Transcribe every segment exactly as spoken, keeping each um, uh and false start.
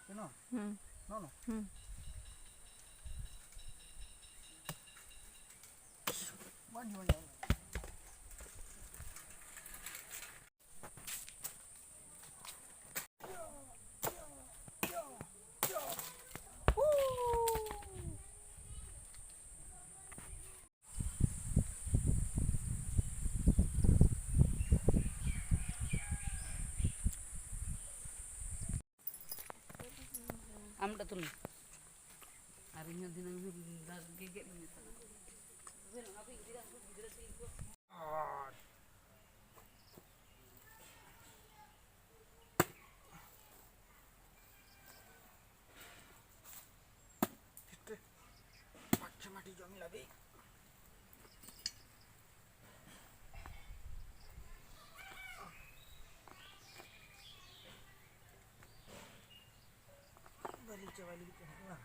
No, no. Hmm. No, no. Hmm. One, one, one. ᱟᱢ ᱢᱤᱫᱴᱟᱝ ᱛᱩᱞ ᱢᱮ᱾ ᱟᱨ ᱤᱧ ᱦᱚᱸ ᱫᱷᱤᱱᱟᱹᱝ ᱦᱚᱸ ᱫᱟᱜ ᱜᱮ ᱜᱮᱫ ᱢᱮ ᱛᱟᱞᱟᱝ᱾ ᱯᱟᱪᱪᱷᱟ ᱢᱟᱴᱤ ᱡᱚᱢ ᱞᱟᱵᱤ᱾ ᱵᱟᱹᱞᱤ ᱪᱟᱵᱟ ᱞᱟᱹᱜᱤᱫ ᱛᱮ ᱦᱟᱸᱜ ᱵᱟᱝ?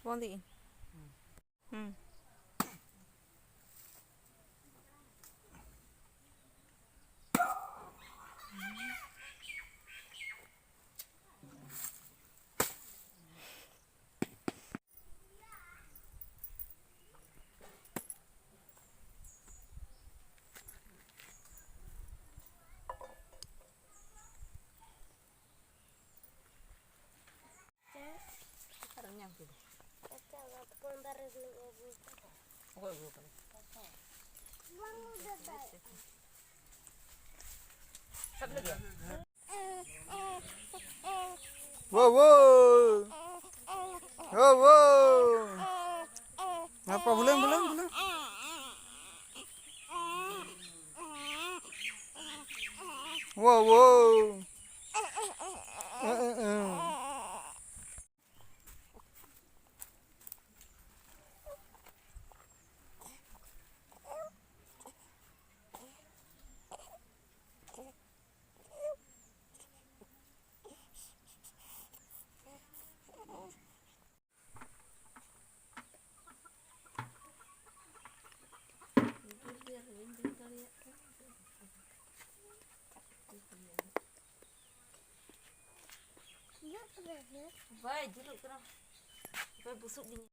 ᱵᱚᱱᱫᱮᱜ ᱟᱹᱧ᱾ ᱦᱩᱸ᱾ ᱦᱩᱸ᱾ ᱚᱠᱟᱨᱮᱢ ᱧᱟᱢ ᱠᱮᱫᱟ? ᱚᱠᱚᱭ ᱟᱹᱜᱩ ᱟᱠᱟᱫᱟ? ᱥᱟᱵ ᱞᱮᱫᱮᱭᱟ᱾ ᱣᱳ, ᱣᱳ᱾ ᱣᱳ, ᱣᱳ᱾ ᱦᱟᱯᱟ, ᱵᱩᱞᱟᱹᱣ, ᱵᱩᱞᱟᱹᱣ, ᱵᱩᱞᱟᱹᱣ᱾ ᱣᱳ, ᱣᱳ᱾ ᱮ, ᱮ, ᱮ᱾ ᱵᱟᱭ ᱡᱩᱞᱩᱜ ᱠᱟᱱᱟ᱾ ᱚᱠᱚᱭ ᱵᱩᱥᱩᱵ ᱞᱤᱧ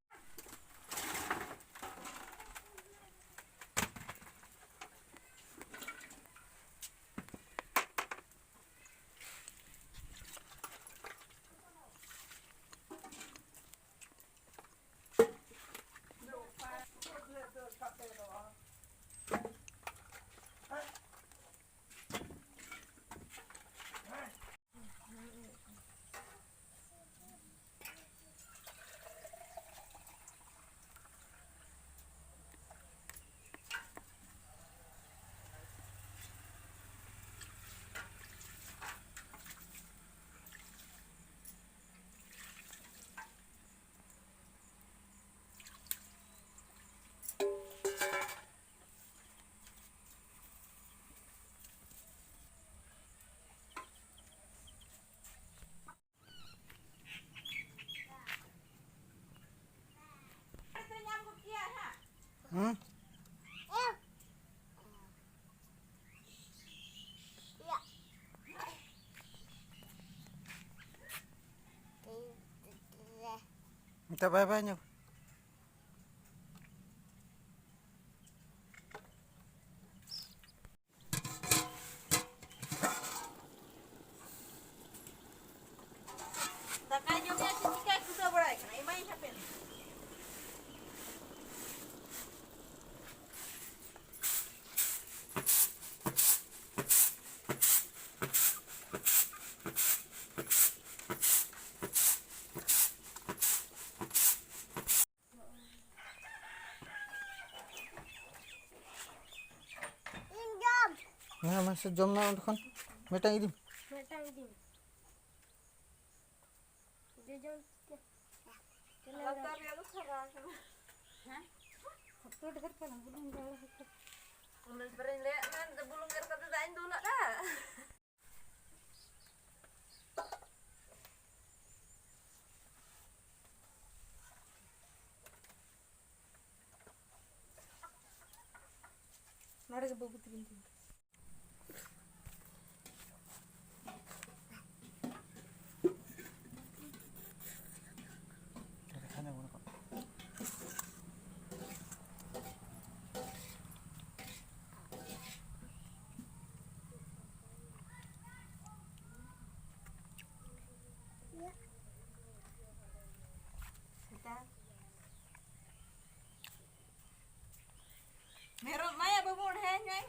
ᱦᱩᱸ? ᱢᱮᱛᱟ ᱵᱟᱭ ᱵᱟᱭ ᱧᱚᱜ᱾ ᱫᱟᱠᱟᱭ ᱡᱚᱢᱮᱜᱼᱟ ᱥᱮ ᱪᱤᱠᱟᱭ ᱠᱷᱩᱫᱟᱹᱣ ᱵᱟᱲᱟᱭ ᱠᱟᱱᱟ? ᱮᱢᱟᱭᱟᱹᱧ ᱦᱟᱯᱮ᱾ ᱤᱧ ᱡᱚᱢ᱾ ᱦᱮᱸ, ᱢᱟᱥᱮ ᱡᱚᱢ ᱢᱮ ᱚᱸᱰᱮ ᱠᱷᱚᱱ᱾ ᱢᱤᱫᱴᱟᱝ ᱤᱫᱤ ᱢᱮ᱾ ᱢᱤᱫᱴᱟᱝ ᱤᱫᱤ ᱢᱮ᱾ ᱡᱚᱡᱚᱢ ᱛᱮ᱾ ᱞᱟᱛᱟᱨ ᱨᱮᱭᱟᱜ ᱫᱚ ᱥᱟᱨᱟ ᱟᱠᱟᱱᱟ᱾ ᱦᱮᱸ? ᱯᱷᱳᱴᱳ ᱰᱷᱮᱨ ᱠᱟᱱᱟ, ᱵᱩᱞᱩᱝ ᱫᱚ ᱟᱞᱚ ᱦᱚᱭᱛᱳ᱾ ᱩᱱᱟᱹᱜ ᱵᱮᱨᱮᱧ ᱞᱟᱹᱭᱟᱫ ᱢᱮ, ᱵᱩᱞᱩᱝ ᱮᱨ ᱠᱟᱛᱮ ᱫᱟᱜ ᱤᱧ ᱫᱩᱞᱟᱜᱼᱟ᱾ ᱱᱚᱰᱮ ᱜᱮ ᱵᱟᱹᱵᱩ ᱛᱟᱹᱠᱤᱱ ᱛᱤᱸᱜᱩ᱾ ᱢᱮᱨᱚᱢ ᱢᱟᱭᱟ ᱵᱟᱹᱵᱩ ᱚᱸᱰᱮ ᱧᱟᱭ᱾